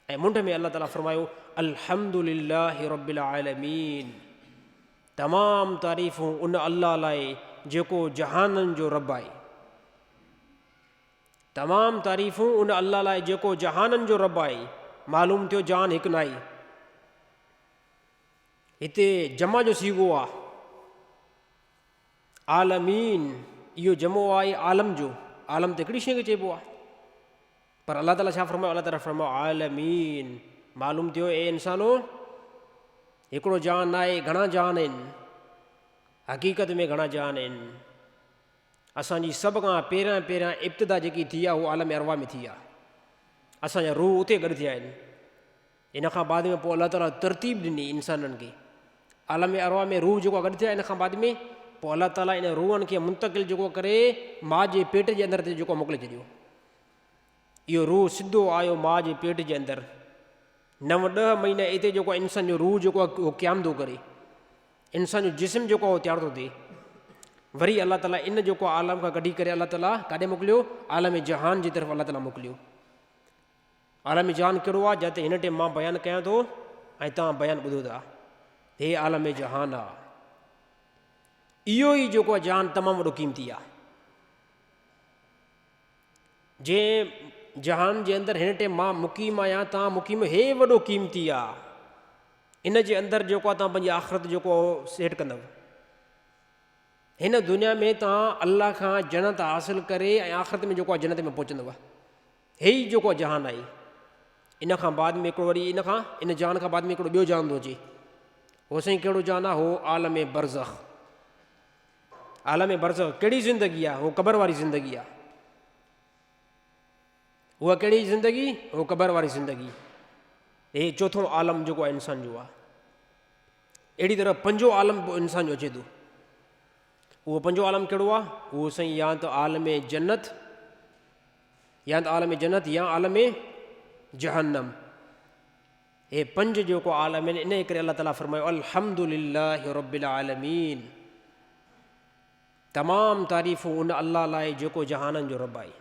۽ منڍ ۾ الله تعاليٰ فرمايو الحمد لله رب العالمين تمام تعريفون ان الله لاء جيڪو جهانن جو رب آهي. تمام تعريفون ان الله لاء جيڪو جهانن جو رب آهي. معلوم ٿيو جهان هڪ ناهي. هتي جمع جو صيغو آهي. عالمين اهو جمع آهي عالم جو. عالم ته هڪڙي شيء کي چئبو آهي. پر الله تعاليٰ ڇا فرمايو؟ الله تعاليٰ فرمايو عالمين. معلوم ٿيو اي انسانو هڪڙو جهان ناهي گهڻا جهان آهن. حقيقت ۾ گهڻا جهان آهن. اسان جي سڀ کان پهريان پهريان ابتدا جيڪي ٿي آهي اهو عالم ارواح ۾ ٿي آهي. اسان جا روح اتي گڏ ٿيا آهن. ان کان بعد ۾ پوء الله تعاليٰ ترتيب ڏني انسانن کي. عالم ارواح ۾ روح جيڪو گڏ ٿيا ان کان بعد ۾ پوء الله تعاليٰ ان روحن کي منتقل جيڪو ڪري ماء جي پيٽ جي اندر تي جيڪو موڪلي ڇڏيو. اهو روح سڌو آيو ماء جي پيٽ جي اندر. نو ڏهه مهينا اتي جيڪو انسان جو روح جيڪو آهي اهو قيام ٿو ڪري. انسان جو جسم جيڪو آهي اهو تيار ٿو ٿئي. وري الله تعاليٰ ان جيڪو عالم کان ڪڍي ڪري الله تعاليٰ ڪاڏي موڪليو؟ عالم جهان جي طرف الله تعاليٰ موڪليو. عالم جهان ڪهڙو آهي؟ جتي هن ٽيم مان بيان ڪيان ٿو ۽ توهان بيان ٻڌو ٿا. هي عالم جهان آهي. اهو ئي جيڪو آهي جهان تمام وڏو قيمتي آهي. جنهن جهان جي اندر هن ٽيم مان مقيم آهيان توهان مقيم هي وڏو قيمتي آ. ان جي اندر جيڪو آ توهان پنهنجي آخرت جيڪو آ سيٽ ڪندؤ. هن دنيا ۾ توهان الله کان جنت حاصل ڪري ۽ آخرت ۾ جيڪو آ جنت ۾ پهچندؤ. هي ئي جيڪو جهان آهي. ان کان بعد ۾ هڪڙو وري ان کان ان جهان کان بعد ۾ هڪڙو ٻيو جهان ٿو اچي. هو سائين ڪهڙو جهان آ؟ هو عالم برزخ. عالم برزخ ڪهڙي زندگي آ؟ هو قبر واري زندگي آ. اها ڪهڙي زندگي؟ هو قبر واري زندگي. هي چوٿون عالم جيڪو آهي انسان جو آ. اهڙي طرح پنجون عالم به انسان جو اچي ٿو. اهو پنجون عالم ڪهڙو آ؟ اهو سائين يا ته عالم جنت يا ته عالم جنت يا عالم جهنم. هي پنج جيڪو عالم آهن انهيء ڪري الله تعاليٰ فرمايو الحمد لله رب العالمين تمام تعريفون ان الله لاء جيڪو جهانن جو رب آهي.